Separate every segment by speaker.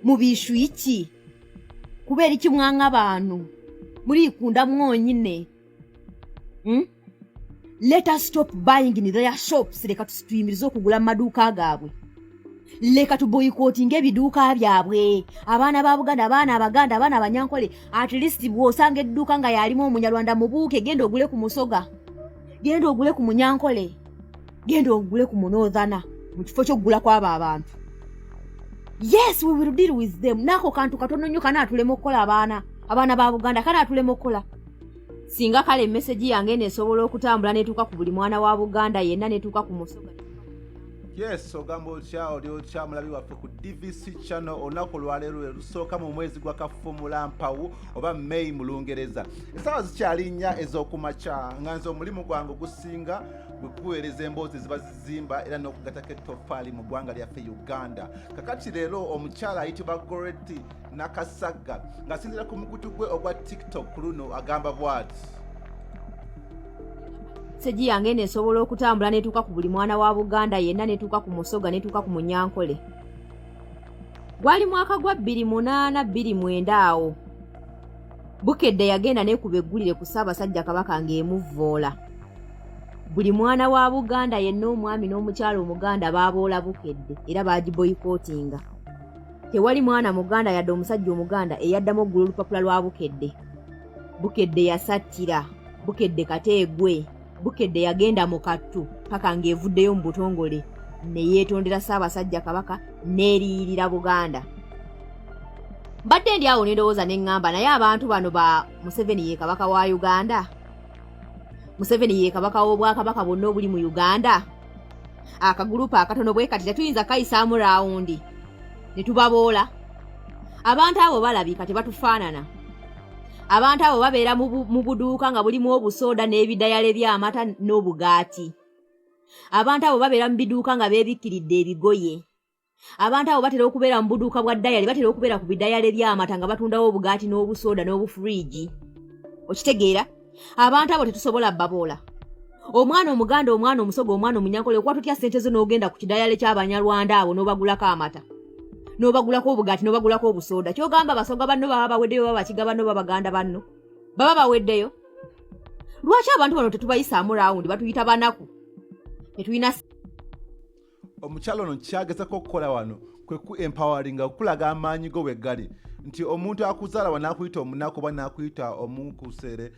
Speaker 1: Mubishuye iki? Kubera iki mwanga abantu? Murikunda mwonyine? Let us stop buying in their shops. Leka tuyimirize okugula mu maduuka gaabwe. Leka tuboycottinge ebiduuka byabwe. Abaana ba Buganda, abaana Abaganda, abaana Abanyankole, at least bw'osanga edduuka nga yalimu Omunyarwanda, mubuuke, genda ogule ku Musoga, genda ogule ku Munyankole, genda ogule ku Munortherner mu kifo ky'okugula kw'abo abantu. Yes, we will deal with them. Naako kantu katono nnyo kanaatulema okukola. Abaana ba Buganda, kanaatulema okukola. Singa kale emessage yange eno esobola okutambula netuuka ku buli mwana wa Buganda yenna, netuuka ku Musoga.
Speaker 2: Yes, ogamba otya? Oli otya, mulabi waffe ku DVC Channel? Olunaku olwaleero lwe lusooka mu mwezi gwa Kafumulampawu oba May mu Lungereza. Essaawa zikyali 4 ez'okumakya, nga nze omulimu gwange ogusinga gwe kuweereza emboozi eziba zizimba era n'okugatako ettoffaali mu ggwanga lyaffe Uganda. Kakati leero omukyala ayitibwa Goreti Nakasagga, ng'asinziira ku mukutu gwe ogwa TikTok ku luno, agamba bw'ati:
Speaker 1: Message yange eno esobola okutambula netuuka ku buli mwana wa Buganda yenna, netuuka ku Musoga, netuuka ku Munyankole. Gwali mwaka gwa 2008, 2009 awo, Bukedde yagenda nekuba eggulire ku Ssaabasajja Kabaka ng'emuvvoola. Buli mwana wa Buganda yenna, omwami n'omukyala Omuganda, baaboola Bukedde era bagiboycottinga. Tewali mwana Muganda yadde omusajja Omuganda eyaddamu oggula olupapula lwa Bukedde. Bukedde yasattira, Bukedde kateegwe. Bukedde yagenda mu kattu paka ng'evuddeyo mu butongole ne yeetondera Ssaabasajja Kabaka n'eriyirira Buganda. Mbadde ndi awo ne ndowooza ne ŋŋamba, naye abantu bano ba Museveni ye kabaka wa Uganda? Museveni ye kabaka w'obwakabaka bwonna obuli mu Uganda? Akagulupu akatono bwe kati tetuyinza kayisaamu round ne tubaboola? Abantu abo balabika tebatufaanana. Abantu abo babeera mu buduuka nga bulimu obusooda n'ebidayale by'amata n'obugaati. Abantu abo babeera mu biduuka nga beebikkiridde ebigoye. Abantu abo batera okubeera mu buduuka bwa dairy, batera okubeera ku bidayale by'amata nga batundawo obugaati n'obusooda n'obufuriigi. Okitegeera? Abantu abo tetusobola baboola. Omwana Omuganda, omwana Omusoga, omwana Omunyankole, okuba tutya sente zo n'ogenda ku kidayale ky'Abanyarwanda abo n'obagulako amata, n'obagulako obugaati, n'obagulako obusooda? Kyogamba Basoga banno baba baweddeyo, baba Bakiga banno, baba Baganda banno baba baweddeyo? Lwaki abantu bano tetubayisaamu round? Batuyita banaku, tetulina.
Speaker 2: Omukyalo ono kyagezako okukola wano kwe ku empoweringa, okulaga amaanyi go bwe gali, nti omuntu akuzaala wa n'akuyita omunaku oba n'akuyita omunkusere,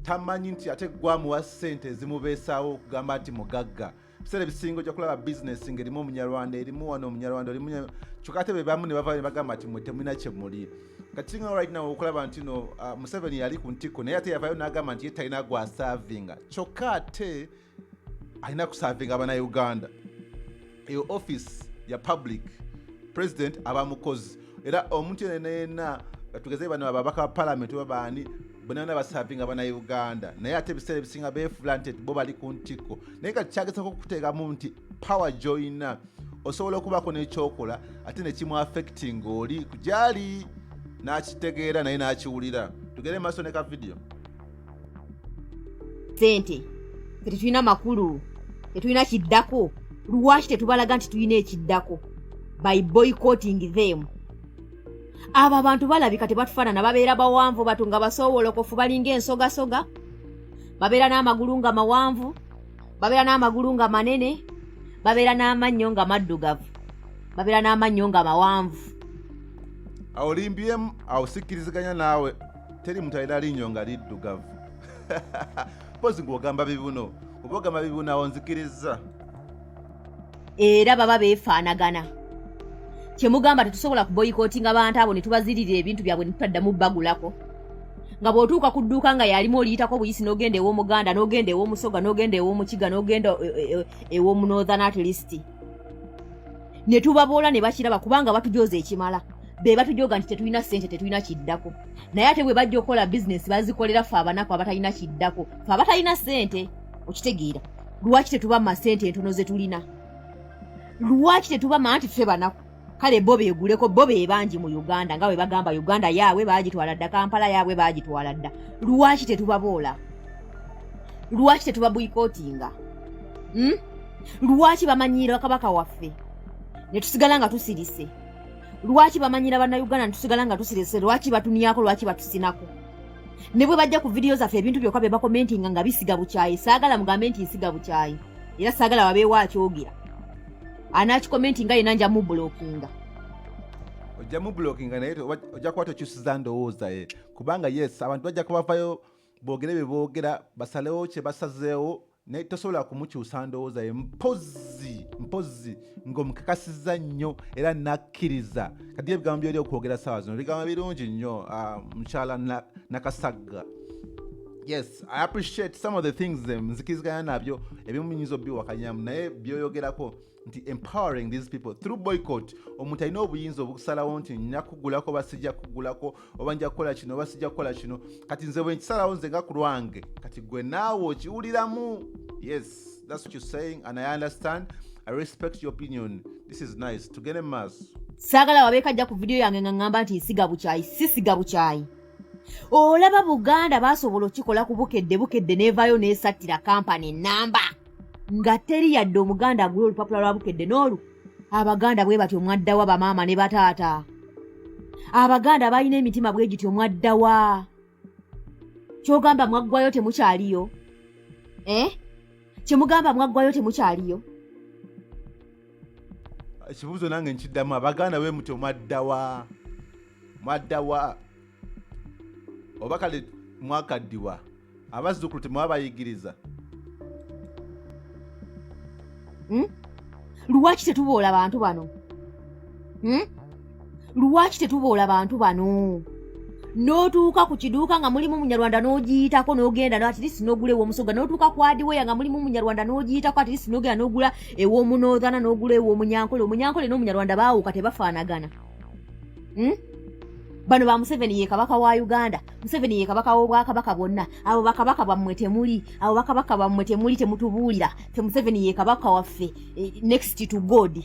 Speaker 2: tamanyi nti ate gwamuwa ssente ezimubeesaawo okugamba nti mugagga. Biseera ebisinga ojja kulaba bizinesi ng'erimu Omunyarwanda, erimu wano Omunyarwanda, erimu, kyokka ate be bamu ne bava ne bagamba nti mwe temulina kye muli. Kati nga right now okulaba nti no Museveni yali ku ntikko, naye ate yavayo n'agamba nti ye talina gwaservinga, kyokka ate alina kuservinga Abannayuganda. Eyo office ya public, president aba mukozi, era omuntu yenna yenna, tugeze bano ababaka ba parliament oba baani, bonna baservinga Bannayuganda, naye ate ebiseera ebisinga beefuula nti bo bali ku ntikko. Naye nga kyagezako okuteekamu nti power gy'olina osobola okubaako n'ekyokola ate nekimu affecting oli gyali n'akitegeera naye n'akiwulira. Tugere maaso ne ka video.
Speaker 1: Sente fe tetulina makulu, tetulina kiddako. Lwaki tetubalaga nti tulina ekiddako by boycotting them? Abo abantu balabika tebatufaanana. Babeera bawanvu batu nga basoowolokofu, balinga ensogasoga, babeera n'amagulu nga mawanvu, babeera n'amagulu nga manene, babeera n'amannyo nga maddugavu, babeera n'amannyo nga mawanvu.
Speaker 2: Awo limbyemu, awo sikkiriziganya naawe. Teri muntu alina linnyo nga liddugavu. Pozi ng'ogamba bibuno, oba ogamba bibuno, awo nzikiriza.
Speaker 1: Era baba beefaanagana. Kyemugamba tetusobola kuboycottinga bantu abo ne tubaziririra ebintu byabwe ne tutaddamu bagulako? Nga bw'otuuka ku dduuka nga yalimu, oliyitako buyisi n'ogenda ew'Omuganda, n'ogenda ew'Omusoga, n'ogenda ew'Omukiga, n'ogenda ew'Omunorthern, at least ne tubaboola ne bakiraba, kubanga batujooza ekimala. Be batujoga nti tetulina ssente, tetulina kiddako, naye ate bwe bajja okukola bizinesi bazikolera ffe abanaku abatalina kiddako, ffe abatalina ssente. Okitegeera? Lwaki tetubamma ssente entono ze tulina? Lwaki tetubamma nti ffe banaku? Kale bo beeguleko, bo be bangi mu Uganda, nga bwe bagamba Uganda yaabwe baagitwala dda, Kampala yaabwe baagitwala dda. Lwaki tetubaboola? Lwaki tetubaboycottinga? Lwaki bamanyiira kabaka waffe ne tusigala nga tusirise? Lwaki bamanyira Bannayuganda netusigala nga tusirese? Lwaki batunyako? Lwaki batusinako? Ne bwe bajja ku vidiyo zaffe, ebintu byokka bye bakomentinga nga bisiga bukyayi. Saagala mugambe nti nsiga bukyayi, era saagala wabeewo akyogera. Anaakikomentinga yenna nja mubulokinga.
Speaker 2: Ojja mubulokinga, naye ojja kuba tokyusiza ndowooza ye, kubanga yes, abantu bajja kubavayo boogere bye boogera, basalewo kye basazeewo, naye tosobola kumukyusa ndowooza ye, mpozi mpozi ng'omukakasizza nnyo era nakkiriza. Kati ebigambo byoli okwogera saawa zino bigambo birungi nnyo, mukyala Nakasagga. Yes, I appreciate some of the things them nzikiriziganya nabyo, ebimu nyinza obiwakanyamu, naye byoyogerako nti empowering these people through boycott, omuntu alina obuyinza obukusalawo nti nja kugulako oba sijja kugulako, oba nja kukola kino oba sijja kukola kino. Kati nze bwe nkisalawo nze nga ku lwange, kati gwe naawe okiwuliramu. Yes, that's what you're saying and I understand. I respect your opinion. This is nice. Tugende mu maaso.
Speaker 1: Saagala wabeeka ajja ku vidiyo yange nga ŋŋamba nti nsiga bukyayi. Sisiga bukyayi. Olaba Buganda baasobola okikola ku Bukedde. Bukedde n'evaayo n'esattira kampani enamba nga teri yadde Omuganda agula olupapula lwa Bukedde n'olu. Abaganda bwe batyo mwaddawa? Bamaama ne bataata, Abaganda balina emitima bwe gityo, mwaddawa? Kyogamba mwaggwayo, temukyaliyo, eh? Kyemugamba mwaggwayo, temukyaliyo?
Speaker 2: Ekibuuzo nange nkiddamu: Abaganda bwe mutyo mwaddawa? Mwaddawa oba kale mwakaddiwa? Abazzukulu temwabayigiriza?
Speaker 1: Lwaki tetuboola bantu bano? Lwaki tetuboola bantu bano? N'otuuka ku kiduuka nga mulimu Munyarwanda, n'ogiyitako n'ogenda at least n'ogula ew'Omusoga. N'otuuka ku hardware nga mulimu Munyarwanda, n'ogiyitako at least n'ogenda n'ogula ew'Omunothana, n'ogula ew'Omunyankole. Omunyankole n'Omunyarwanda baawuka, tebafaanagana. Bano ba Museveni ye kabaka wa Uganda, Museveni ye kabaka w'obwakabaka bwonna. Abo bakabaka bammwe temuli, abo bakabaka bammwe temuli, temutubuulira. Fe Museveni ye kabaka waffe, next to God.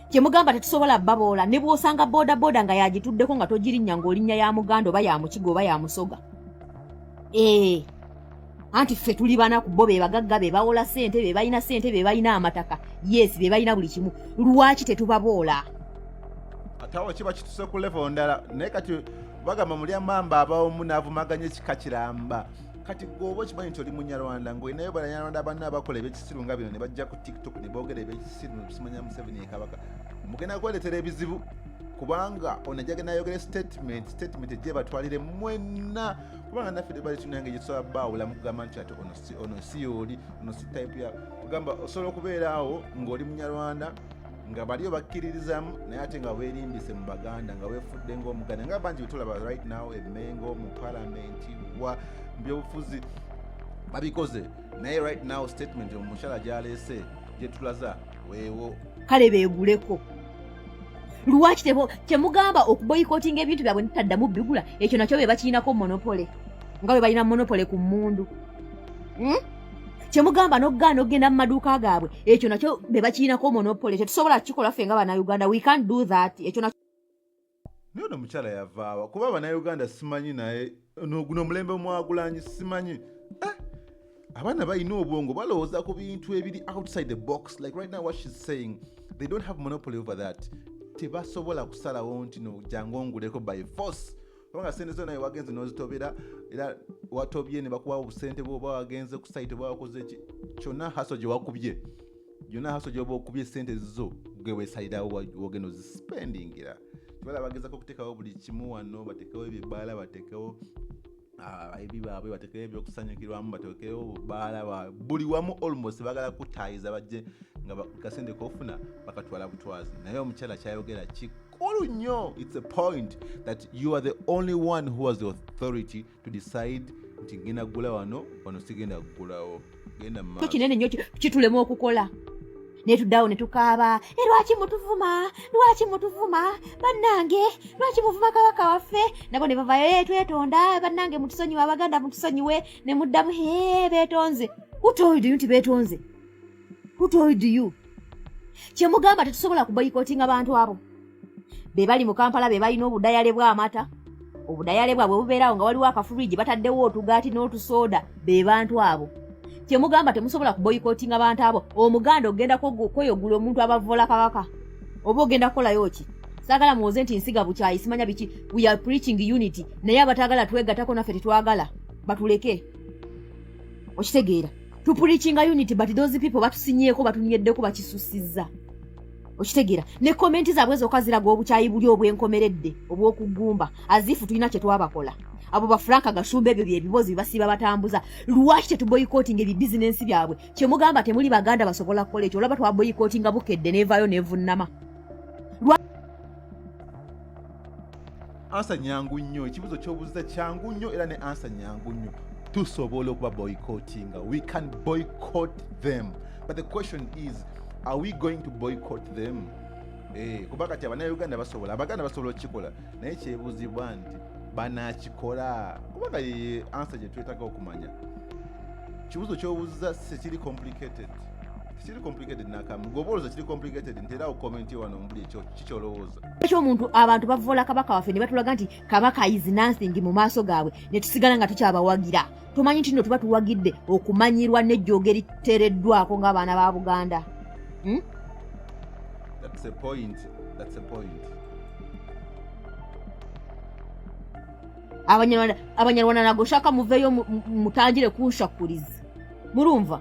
Speaker 1: Kyemugamba tetusobola baboola? Ne bw'osanga boda boda nga yagituddeko, nga togirinnya, ng'olinnya ya Muganda oba ya Mukiga oba ya Musoga. Ee, anti ffe tuli banaku, bo be bagagga, be bawola ssente, be balina ssente, be balina amataka, yes, be balina buli kimu. Lwaki tetubaboola?
Speaker 2: Ate awo kiba kituse ku level ndala, naye kati bagamba mulya mamba abaomu n'avumaganya ekika kiramba. Kati gwe oba okimanyi nti oli Munyarwanda, ng'olinayo Banyarwanda banna abakola ebyekisiru nga bino, ne bajja ku TikTok ne boogera ebyekisiru, simanya Museveni ye kabaka, mugenda kwereetera ebizibu, kubanga ono ajja genda ayogera statement ejje batwalire mwenna, kubanga naffe tebali tunange gyetusobola baawula mu kugamba nti ate ono si yooli, ono si type ya kugamba. Osobola okubeera awo ng'oli Munyarwanda nga baliyo bakkiririzamu, naye ate nga weerimbise mu Baganda, nga weefudde ng'Omuganda, nga bangi betulaba right now Emengo, mu palamenti, wa mu byobufuzi babikoze. Naye right now statement omukyala gyaleese gyetulaza weewo.
Speaker 1: Kale beeguleko. Lwaki kyemugamba okuboyikotinga ebintu byabwe nitaddamu bigula? Ekyo nakyo be bakirinako monopoly, nga bwe balina monopoly ku mmundu. Kyemugamba n'okugaana okugenda mu maduuka gaabwe, ekyo nakyo be bakirinako monopoly. Tetusobola kukikola ffe nga Bannayuganda. We can't do that. Ekyo nakyo
Speaker 2: Naye ono omukyala yavaawa? Kuba Bannayuganda simanyi, naye ono guno omulembe mwagulanyi simanyi. Eh, abaana balina obwongo, balowooza ku bintu ebiri outside the box. Like right now what she's saying, they don't have monopoly over that. Tebasobola kusalawo nti no jangu onguleko by force, kubanga sente zo naye wagenze n'ozitobera, era watobye ne bakuwa obusente bwe, oba wagenze ku site, oba wakoze ki kyonna, hustle gye wakubye yonna, hustle gyoba okubye, sente zo gwe weesalirawo wogenda ozispendingira. Kibala bagezako okuteekawo buli kimu wano, batekewo ebibaala, batekewo abayibi baabwe, batekewo ebyokusanyukirwamu, batekewo obubaala buli wamu. Almost bagala kutaayiza bajje nga kasente kofuna bakatwala butwazi. Naye omukyala kyayogera kikulu nnyo. It's a point that you are the only one who has the authority to decide nti ngenda kugula wano, wano sigenda kugulawo. Genda mu
Speaker 1: kyo
Speaker 2: maaso.
Speaker 1: Kinene nnyo kitulema okukola, netuddawo ne tukaaba. E, lwaki mutuvuma? Lwaki mutuvuma bannange? Lwaki muvuma kabaka waffe? Nabo ne bavayo, "Eh, twetonda bannange, mutusonyiwe, Abaganda mutusonyiwe." Ne muddamu, "He, beetonze." Who told you nti beetonze? Who told you? Kyemugamba tetusobola kuboyikotinga bantu abo be bali mu Kampala, be balina obudayale bw'amata, obudayale bwabwe bubeerawo nga waliwo akafuriji, bataddewo otugaati n'otusooda. Be bantu abo kyemugamba temusobola kuboyikotinga bantu abo? Omuganda ogenda kweyogula omuntu abavola kabaka. Oba ogenda kukolayo ki? Saagala muwoze nti nsiga bukyayi, simanya biki. We are preaching unity, naye abataagala twegatako naffe tetwagala batuleke. Okitegeera? Tupreachinga unity, but those people batusinyeeko, batunyweddeko, bakisusizza. Okitegeera? Ne komenti zaabwe zokka ziraga obukyayi buli obwenkomeredde obw'okugumba, as if tulina kye twabakola. Abo ba Frank Gashumba, ebyo byebibozi bibasiiba batambuza. Lwaki tetuboycottinga ebibizinensi byabwe? Kyemugamba temuli Baganda basobola kukola ekyo? Olaba twaboycottinga Bukedde, nevaayo nevunnama.
Speaker 2: Answer nyangu nnyo. Ekibuzo kyobuuza kyangu nnyo, era ne answer nyangu nnyo. Tusobola okuba boycottinga. We can boycott them, but the question is, are we going to boycott them? Kuba kati Abannayuganda basobola, Abaganda basobola okukikola, naye kyebuuzibwa nti banakikola? Kubanga yeye answer gye twetaaga okumanya. Kibuzo kyobuuza sekiri complicated, tekiri complicated nakamu. Gwoba olowooza kiri complicated, nteerawo comment wano mbuli ekyo kikyolowooza.
Speaker 1: Ekyomuntu, abantu bavoola kabaka waffe ne batulaga nti kabaka is nothing mu maaso gaabwe, ne tusigala nga tukyabawagira. Tumanyi nti nno tuba tuwagidde okumanyirwa n'ejjooga eriteereddwako ng'abaana ba Buganda,
Speaker 2: That's a point. That's a point.
Speaker 1: Abanyarwanda, ntabwo nshaka muveyo mutangire kunshakuriza. Murumva?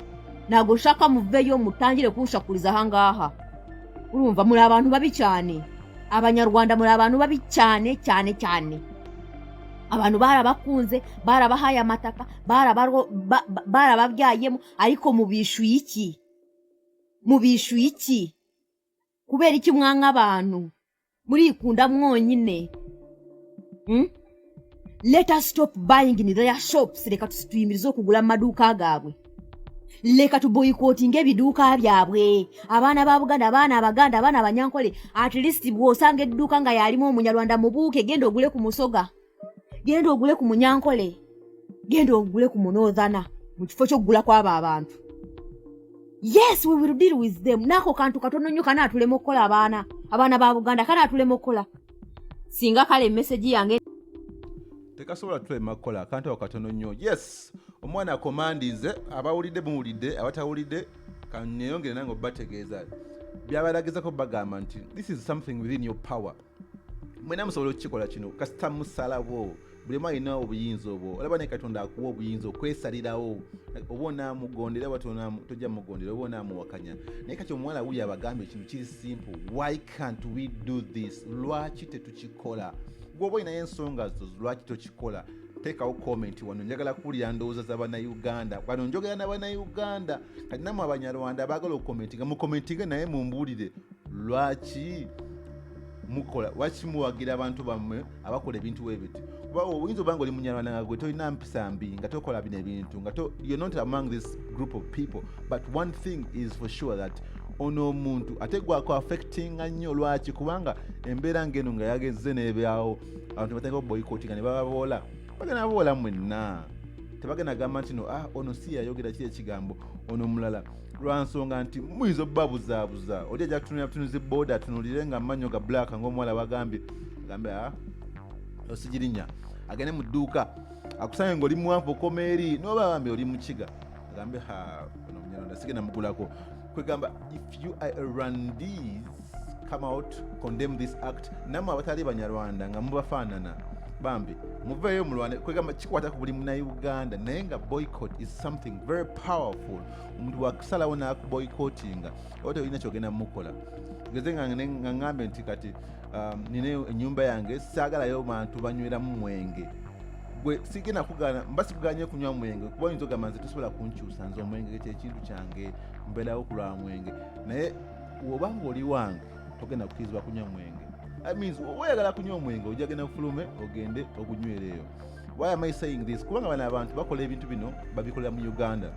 Speaker 1: Ntabwo nshaka muveyo mutangire kunshakuriza ahangaha. Urumva, muri abantu babi cyane. Abanyarwanda muri abantu babi cyane cyane cyane. Abantu barabakunze, barabahaye amataka, barababyayemo, ariko mubishuye iki? Mubishuye iki? Kubera iki mwanga abantu? Murikunda mwonyine, Let us stop buying in their shops. Leka tuyimirize okugula mu maduuka gaabwe. Leka tuboycottinge ebiduuka byabwe. Abaana ba Buganda, abaana Abaganda, abaana Abanyankole, at least bw'osanga edduuka nga yalimu Omunyarwanda, mubuuke. Genda ogule ku Musoga, genda ogule ku Munyankole, genda ogule ku Munothana mu kifo ky'okugula kw'abo abantu. Yes, we will deal with them. Naako kantu katono nnyo kanaatulema okukola. Abaana ba Buganda, kanaatulema okukola singa kale emessage yange.
Speaker 2: Tekasobola tulema kukola akantu ako katono nnyo. Yes, omwana akomandinze. Abawulidde muwulidde, abatawulidde kaneyongere nange obategeeza byabalagezako. Bagamba nti this is something within your power. Mwena musobola okukikola kino kasita musalawo. Buli omu alina obuyinza obwo. Olaba ne Katonda akuwa obuyinza okwesalirawo oba onaamugondera oba tojja mugondera oba onaamuwakanya. Naye kati omuwala wuyo abagambye ekintu kiri simple: why can't we do this? Lwaki tetukikola? Gwoba olinayo ensonga zo lwaki tokikola, teekawo comment wano. Njagala kuwulira ndowooza z'Abannayuganda. Wano njogera n'Abannayuganda. Kati nammwe Abanyarwanda abaagala okukomentinga, mukomentinge, naye mumbuulire lwaki mukola, lwaki muwagira abantu bammwe abakola ebintu bwe biti. Kuba oyinza oba nga oli Munyarwanda nga gwe tolina mpisa mbi, nga tokola bino ebintu, nga you're not among this group of people, but one thing is for sure that ono omuntu ate gwako affectinga nnyo. Lwaki? Kubanga embeera ngeno nga yageze n'ebyawo, abantu batandika oboycottinga ne bababoola, bagenda baboola mwenna. Tebagenda gamba nti no, ah, ono si yayogera kiri ekigambo, ono mulala, lwansonga nti muyinza obubabuzaabuza. Oli ajja kutunulira butunuzi boda, atunulire nga amannyo ga black ng'omuwala bagambye, agambe, ah, osigirinya. Agende mu dduuka akusange ng'oli muwanvu okoma eri, noba bambi oli mukiga, agambe, ha, ono Munyarwanda sigenda mugulako. Kwegamba if you are a Rwandese, come out, condemn this act. Nammwe abatali Banyarwanda nga mubafaanana, bambi muveeyo mulwane. Kwegamba kikwata ku buli Munauganda. Naye nga boycott is something very powerful. Omuntu wakusalawo n'akuboycottinga, oba tolina kyogenda mukola. Geze nga ŋŋambe nti kati nina ennyumba yange, saagalayo bantu banyweramu mwenge. Gwe sigenda kugaana, mba sikuganye kunywa mwenge, kuba oyinza ogamba nze tosobola kunkyusa, nze omwenge kyekintu kyange, mbeerawo ku lwa mwenge. Naye woba nga oli wange, togenda kukirizibwa kunywa mwenge. That means oba oyagala kunywa omwenge, ojja genda fulume ogende ogunywereeyo. Why am I saying this? Kubanga bano abantu bakola ebintu bino, babikolera mu Uganda,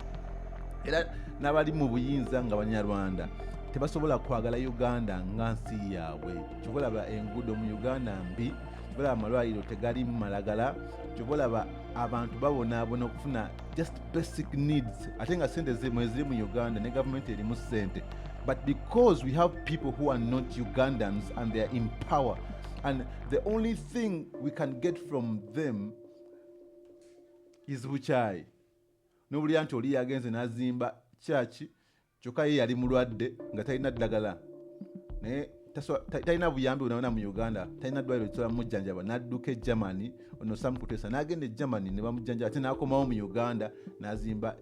Speaker 2: era n'abali mu buyinza nga Banyarwanda tebasobola kwagala Uganda nga nsi yaabwe. Kyova olaba enguudo mu Uganda mbi, kyova olaba amalwaliro tegalimu malagala, kyova olaba abantu babonaabona okufuna just basic needs, ate nga sente zimwe ziri mu Uganda ne gavumenti erimu sente. But because we have people who are not Ugandans and they are in power, and the only thing we can get from them is bukyayi. Nobulira nti oli yagenze n'azimba kyaki, kyokka ye yali mulwadde nga talina ddagala, naye Talina buyambi bwonabona mu Uganda, talina ddwaliro lisobola mujjanjaba, n'adduka e Germany. Ono Sam Kutesa n'agenda e Germany ne bamujjanjaba, ate n'akomawo mu Uganda n'azimba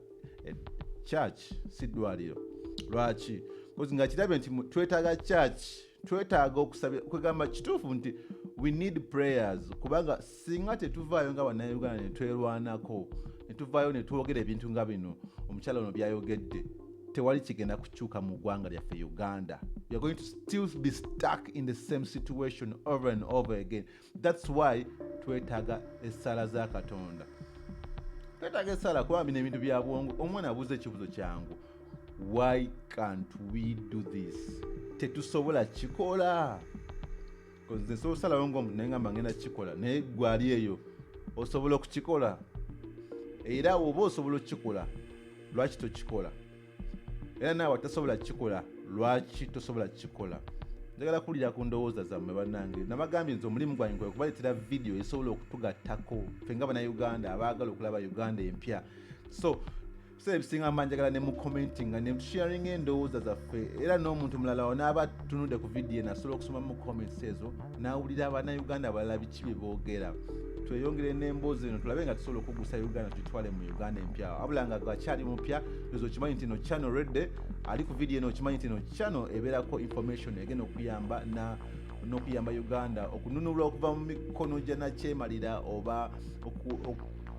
Speaker 2: church, si ddwaliro. Lwaki? Because nga kirabye nti twetaaga church, twetaaga okusabira. Kwegamba kituufu nti we need prayers, kubanga singa tetuvaayo nga Bannayuganda ne twerwanako, ne tuvaayo ne twogera ebintu nga bino omukyala ono byayogedde, tewali kigenda kukyuka mu ggwanga lyaffe Uganda. We are going to still be stuck in the same situation over and over again. That's why twetaaga essaala za Katonda, twetaaga essaala, kuba bino ebintu bya bwongo. Omwana abuuza ekibuzo kyangu: "Why can't we do this?" Tetusobola kikola. Nze nsobola osalawo nga omuntu naye ngamba ngenda kukikola, naye gwali eyo osobola okukikola? Era oba osobola okukikola, lwaki tokikola? Era naawe atasobola kukikola, lwaki tosobola kukikola? Njagala kuwulira ku ndowooza zammwe, bannange. Nabagambye nze omulimu gwange kwe kubaleetera vidiyo esobola okutugattako ffe nga Bannayuganda abaagala okulaba Uganda empya. So biseera ebisinga mba njagala ne mu commentinga ne sharing endowooza zaffe, era n'omuntu mulala onaaba tunudde ku vidiyo eno asobola okusoma mu comments ezo n'awulira Abannayuganda abalala biki bye boogera. Tweyongere n'emboozi eno, tulabe nga tusobola okugusa Uganda, tugitwale mu Uganda empya. Wabula nga gakyali mupya ezo, okimanyi nti no channel redde ali ku vidiyo eno, okimanyi nti no channel ebeerako information egenda okuyamba na n'okuyamba Uganda okununulwa okuva mu mikono gya nakyemalira oba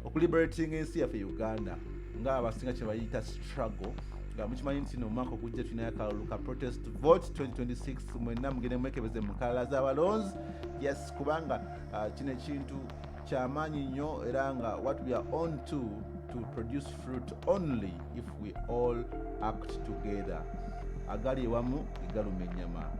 Speaker 2: okuliberating ensi yaffe Uganda, ng'abasinga kye bayita struggle. Nga mukimanyi nti no omwaka ogujja tulinayo akalulu ka protest vote 2026. Mwenna mugende mwekebeze mu nkalala z'abalonzi, yes, kubanga kino ekintu kyamaanyi nnyo, era nga what we are on to produce fruit only if we all act together. Agali ewamu galuma ennyama.